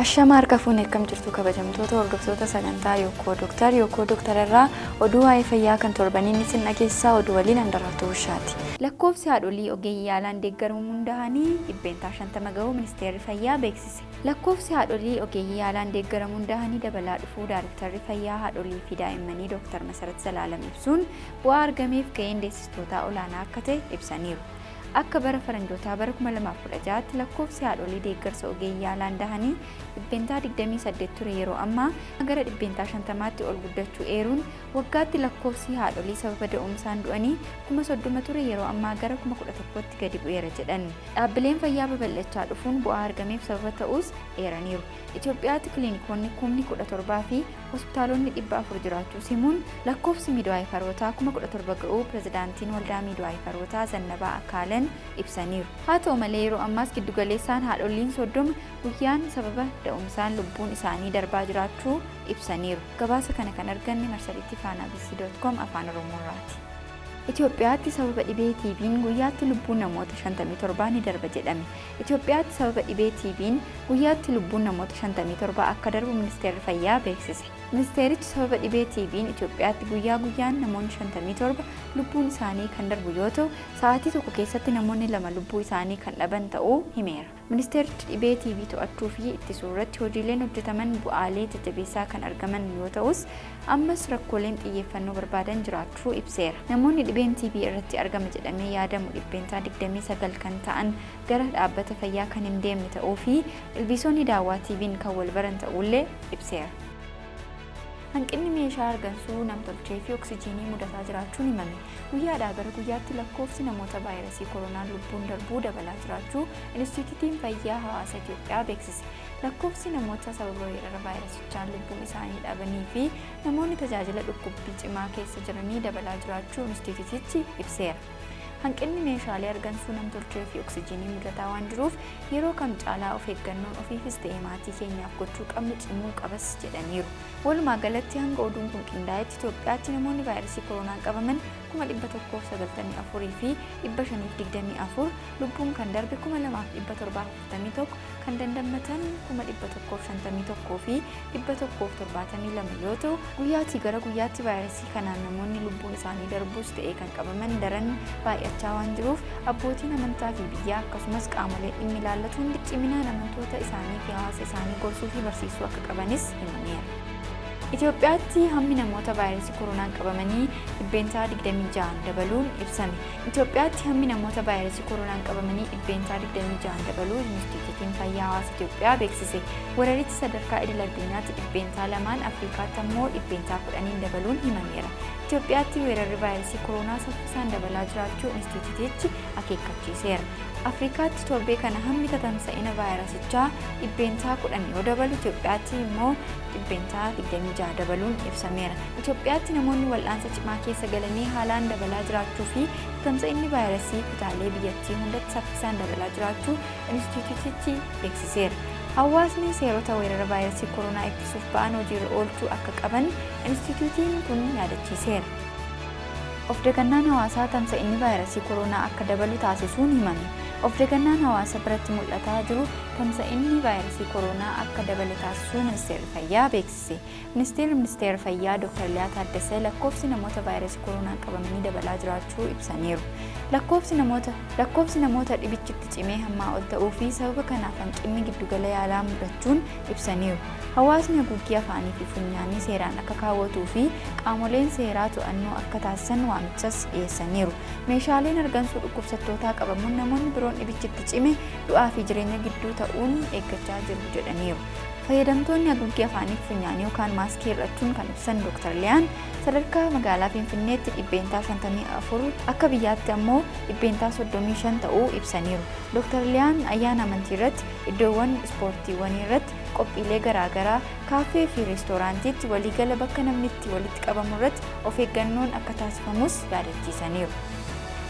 Ashama harka fuune, akkam jirtu kabajamtoota hordoftoota sagantaa Yookoo Dooktar? Yookoo Dooktar irraa oduu waa'ee fayyaa kan torbaniin isin dhageessisaa, oduu waliin Andarratuu Bushaati. Lakkoofsi haadholii ogeeyyii yaalaan deeggaramuun dahanii 50% gahuu Ministeerri Fayyaa beeksise. Lakkoofsi haadholii ogeeyyii yaalaan deeggaramuun dahanii dabalaa dhufuu Daarektarri Fayyaa Haadholii fi Daa'immanii Dooktar Masarat Zalaalam ibsuun, bu'aa argameef ga'een deessistootaa olaanaa akka ta'e ibsaniiru. Akka bara faranjootaa bara 2016tti lakkoofsi haadholii deeggarsa ogeeyyii yaalaan dahanii 28% ture yeroo ammaa gara 50%tti ol guddachuu eeruun, waggaatti lakkoofsi haadholii sababa da'umsaan du'anii 30,000 ture yeroo ammaa gara 11,000tti gadi bu'eera jedhan. Dhaabbileen fayyaa babal'achaa dhufuun bu'aa argameef sababa ta'uus eeraniiru. Itoophiyaatti kiliinikoonni 17,000 fi hospitaalonni 400 jiraachuu himuun, lakkoofsi miidwaayifarootaa 17,000 ga'uu pirezidaantiin Waldaa Miidwaayifarootaa Zannabaa Akaalan ibsaniiru. Haa ta'u malee, yeroo ammaas giddugaleessaan haadholiin 30 guyyaan sababa da'umsaan lubbuun isaanii darbaa jiraachuu ibsaniiru. Gabaasa kana kan arganne marsariitii faanaabc.com Afaan Oromoorraati. Itoophiyaatti sababa dhibee TB'n guyyaatti lubbuun namoota 57 ni darba jedhame. Itoophiyaatti sababa dhibee TB'n guyyaatti lubbuun namoota 57 akka darbu Ministeerri Fayyaa beeksise. Ministeerichi sababa dhibee TB'n Itoophiyaatti guyyaa guyyaan namoonni 57 lubbuun isaanii kan darbu yoo ta'u, sa'aatii tokko keessatti namoonni 2 lubbuu isaanii kan dhaban ta'uu himeera. Ministeerichi dhibee TB to'achuu fi ittisuu irratti hojiileen hojjetaman bu'aalee jajjabeessaa kan argaman yoo ta'us, ammas rakkooleen xiyyeeffannoo barbaadan jiraachuu ibseera. Namoonni dhibeen TB irratti argama jedhamee yaadamu 29% kan ta'an gara dhaabbata fayyaa kan hin deemne ta'uu fi ilbiisonni daawwaa TB'n kan wal baran ta'uullee ibseera. Hanqinni meeshaa hargansuu namtolchee fi oksijiinii mudataa jiraachuun himame. Guyyaadhaa gara guyyaatti lakkoofsi namoota vaayirasii koronaan lubbuun darbuu dabalaa jiraachuu Inistiitiyuutiin Fayyaa Hawaasa Itoophiyaa beeksise. Lakkoofsi namoota sababa weerara vaayirasichaan lubbuun isaanii dhabanii fi namoonni tajaajila dhukkubbii cimaa keessa jiranii dabalaa jiraachuu inistiitiyuutichi ibseera. Hanqinni meeshaalee hargansuu namtolchee fi oksijiinii mudataa waan jiruuf, yeroo kam caalaa of eeggannoon ofiifis ta'e maatii keenyaaf gochuu qabnu cimuu qabas jedhaniiru. Walumaa galatti hanga oduun kun qindaa'etti Itoophiyaatti namoonni vaayirasii koronaan qabaman 194,524, lubbuun kan darbe 2,741, kan dandammatan 151,172 yoo ta'u, guyyaatii gara guyyaatti vaayirasii kanaan namoonni lubbuun isaanii darbus ta'e kan qabaman daran baay'achaa waan jiruuf, abbootiin amantaa fi biyyaa akkasumas qaamoleen dhimmi ilaallatu hundi ciminaan amantoota isaanii fi hawaasa isaanii gorsuu fi barsiisuu akka qabanis himameera. Itoophiyaatti hammi namoota vaayirasii koronaan qabamanii 26% dabaluun ibsame. Itoophiyaatti hammi namoota vaayirasii koronaan qabamanii 26% dabaluu Inistiitiyuutiin Fayyaa Hawaasa Itoophiyaa beeksise. Weerarichi sadarkaa idil addunyaatti 2%n, Afrikaatti ammoo 10%n dabaluun himameera. Itoophiyaatti weerarri vaayirasii koronaa saffisaan dabalaa jiraachuu inistiitiyuutichi akeekkachiiseera. Afrikaatti torbee kana hammi tatamsa'ina vaayirasichaa 10% yoo dabalu, Itoophiyaatti immoo 26% dabaluun ibsameera. Itoophiyaatti namoonni wal'aansa cimaa keessa galanii haalaan dabalaa jiraachuu fi tatamsa'inni vaayirasii kutaalee biyyattii hundatti saffisaan dabalaa jiraachuu inistiitiyuutichi beeksiseera. Hawaasni seerota weerara vaayirasii koronaa ittisuuf ba'an hojiirra oolchuu akka qaban inistiitiyuutiin kun yaadachiiseera. Of dagannaan hawaasaa tamsa'inni vaayirasii koronaa akka dabalu taasisuun himame. Of dagannaan hawaasa biratti mul'ataa jiru tamsa'inni vaayirasii koronaa akka dabale taasisuu Ministeerri Fayyaa beeksise. Ministeerri Ministeera Fayyaa Dr. Liyaa Taaddasee lakkoofsi namoota vaayirasii koronaan qabamanii dabalaa jiraachuu ibsaniiru. Lakkoofsi namoota dhibichitti cimee hammaa ol ta'uu fi sababa kanaaf hanqinni giddugala yaalaa mudachuun ibsaniiru. Hawaasni haguuggii afaanii fi funyaanii seeraan akka kaawwatuu fi qaamoleen seeraa to'annoo akka taasisan waamichas dhiyeessaniiru. Meeshaaleen hargansuu dhukkubsattootaa qabamuun namoonni biroon dhibichitti cime du'aa fi jireenya gidduu ta'uun eeggachaa jiru jedhaniiru. Fayyadamtoonni haguuggii afaanii fi funyaanii yookaan maaskii hir'achuun kan ibsan Dr. Liyaan, sadarkaa magaalaa Finfinneetti 54%, akka biyyaatti ammoo 35% ta'uu ibsaniiru. Dr. Liyaan ayyaana amantii irratti, iddoowwan ispoortiiwwanii irratti, qophiilee garaagaraa, kaaffee fi reestooraantiitti, waliigala bakka namni itti walitti qabamu irratti of eeggannoon akka taasifamus yaadachiisaniiru.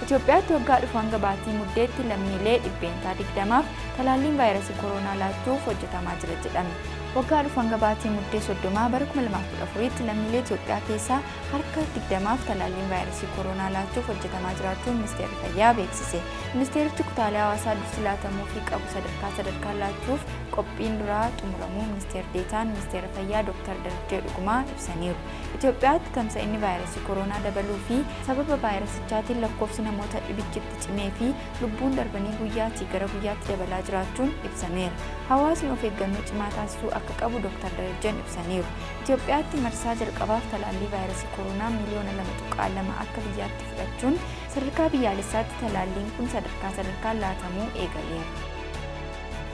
Itoophiyaatti waggaa dhufu hanga baatii Muddeetti lammiilee 20%f talaalliin vaayirasii koronaa laachuuf hojjetamaa jira jedhame. Waggaa dhufu hanga baatii Muddee 30 bara 2014tti lammiilee Itoophiyaa keessaa harka 20f talaalliin vaayirasii koronaa laachuuf hojjetamaa jiraachuu Ministeerri Fayyaa beeksise. Ministeerichi kutaalee hawaasaa dursi laatamuufii qabu sadarkaa sadarkaan laachuuf qophiin duraa xumuramuu Ministeer Deetaan Ministeera Fayyaa Dr. Darajjee Dhugumaa ibsaniiru. Itoophiyaatti tamsa'inni vaayirasii koronaa dabaluu fi sababa vaayirasichaatiin lakkoofsi namoota dhibichitti cimee fi lubbuun darbanii guyyaatii gara guyyaatti dabalaa jiraachuun ibsameera. Hawaasni of eeggannoo cimaa taasisuu akka qabu Dr. Darajjeen ibsaniiru. Itoophiyaatti marsaa jalqabaaf talaallii vaayirasii koronaa miliyoona 2.2 akka biyyaatti fudhachuun sadarkaa biyyaalessaatti talaalliin kun sadarkaa sadarkaan laatamuu eegaleera.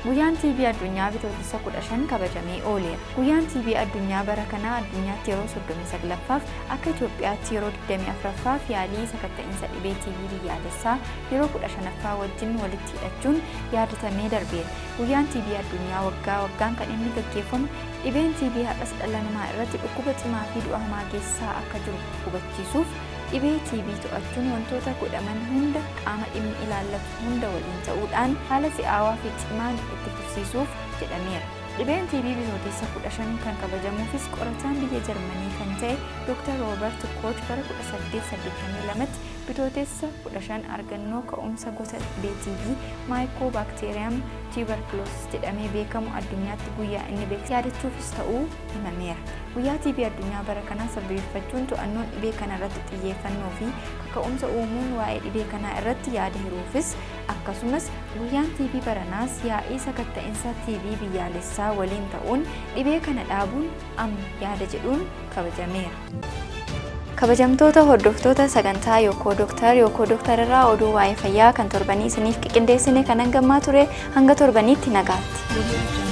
Guyyaan TB addunyaa Bitootessa 15 kabajamee ooleera. Guyyaan TB addunyaa bara kanaa addunyaatti yeroo 39ffaaf, akka Itoophiyaatti yeroo 24ffaaf, yaalii sakatta'insa dhibee TB biyyaalessaa yeroo 15ffaa wajjin walitti hidhachuun yaadatamee darbeera. Guyyaan TB addunyaa waggaa waggaan kan inni gaggeeffamu dhibeen TB har'as dhala namaa irratti dhukkuba cimaa fi du'a hamaa geessisaa akka jiru hubachiisuuf, dhibee TB to'achuun wantoota godhaman hunda qaama dhimmi ilaallatu hunda waliin ta'uudhaan haala si'aawaa fi cimaan itti fufsiisuuf jedhameera. Dhibeen TB Bitootessa 15 kan kabajamuufis qorataan biyya Jarmanii kan ta'e Dr. Roobert Koch bara 1882tti Bitootessa 15 argannoo ka'umsa gosa dhibee TB Mycobacterium tuberculosis jedhamee beekamu addunyaatti guyyaa inni beeksise yaadachuufis ta'uu himameera. Guyyaa TB addunyaa bara kanaa sababeeffachuun to'annoon dhibee kana irratti xiyyeeffannoo fi kaka'umsa uumuun waa'ee dhibee kanaa irratti yaada hiruufis, akkasumas guyyaan TB baranaas yaa'ii sakatta'insa TB biyyaalessaa waliin ta'uun dhibee kana dhaabuun amma yaada jedhuun kabajameera. Kabajamtoota hordoftoota sagantaa Yookoo Dooktar, Yookoo Dooktar irraa oduu waa'ee fayyaa kan torbanii isiniif qindeessine kan hangammaa ture. Hanga torbaniitti nagaatti.